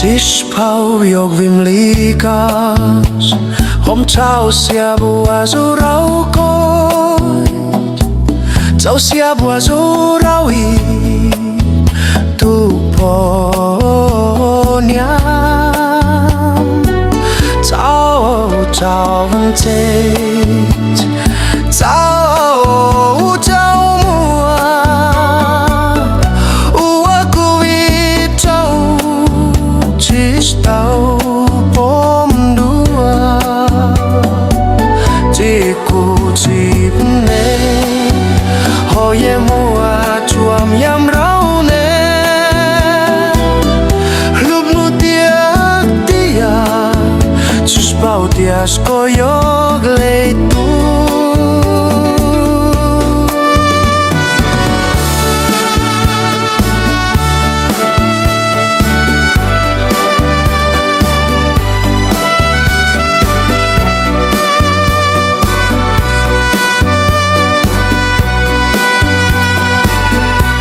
Lis phau yog vim li cas hom txaus siab ua zuj rau koj, txaus siab ua zuj rau ib tug poj niam. Txaus txaus ntxej, txaus txaus muag, ua kuv vim rau tsis tau pom dua. Txij kuv txiv neej ho yeej muaj tsuam yam rau nej. Hlub hnub tiag tiag, tsis paub tias koj yog dab tsi.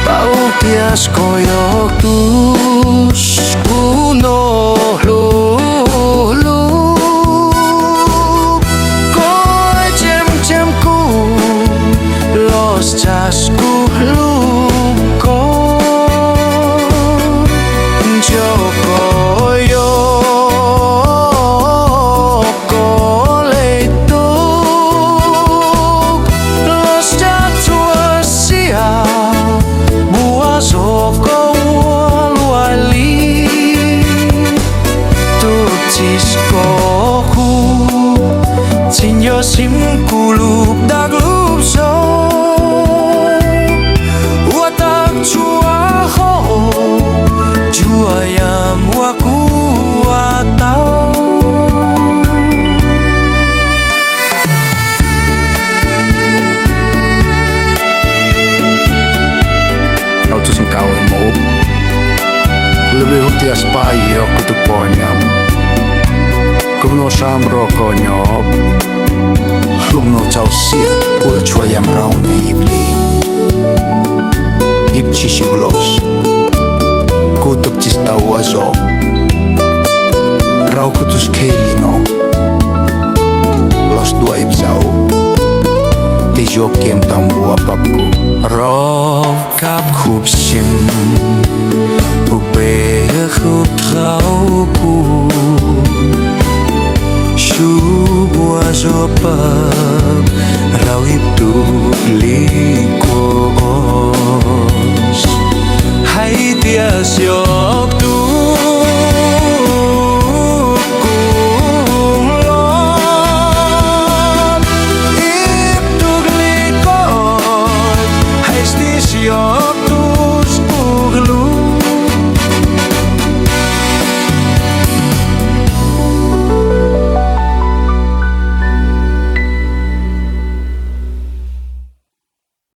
Paub tias koj yog tus kuv noj hlub hlub, koj tseem ceeb kuv los txhaj kuv hlub koj. Nco koj yog koj le tub los txhaj txhua sia, buas zog koj ua luaj li. Tus txiv koj hu, txiv nco xim kuv lub dag lub zog, ua tag tsuav hauj tsuav yam uas kuv ua tau. Rau tus xeem kaum mus, lub lub tias pab yog kuv tus poj niam, kuv noj sab nrog koj nyob, hlub noj txaus siab ua tsuav yam rau neb ib pliag, ib tsis sib los, kuv tus tsis tau ua zog rau kuv tus kheej li no. Los dua ib zaug, tej zuag kiag tau npua pab kuv rov kab khub sim, ub peb khub rau kuv, sub buas zog pab rau ib tug li kuv, hais tias xyov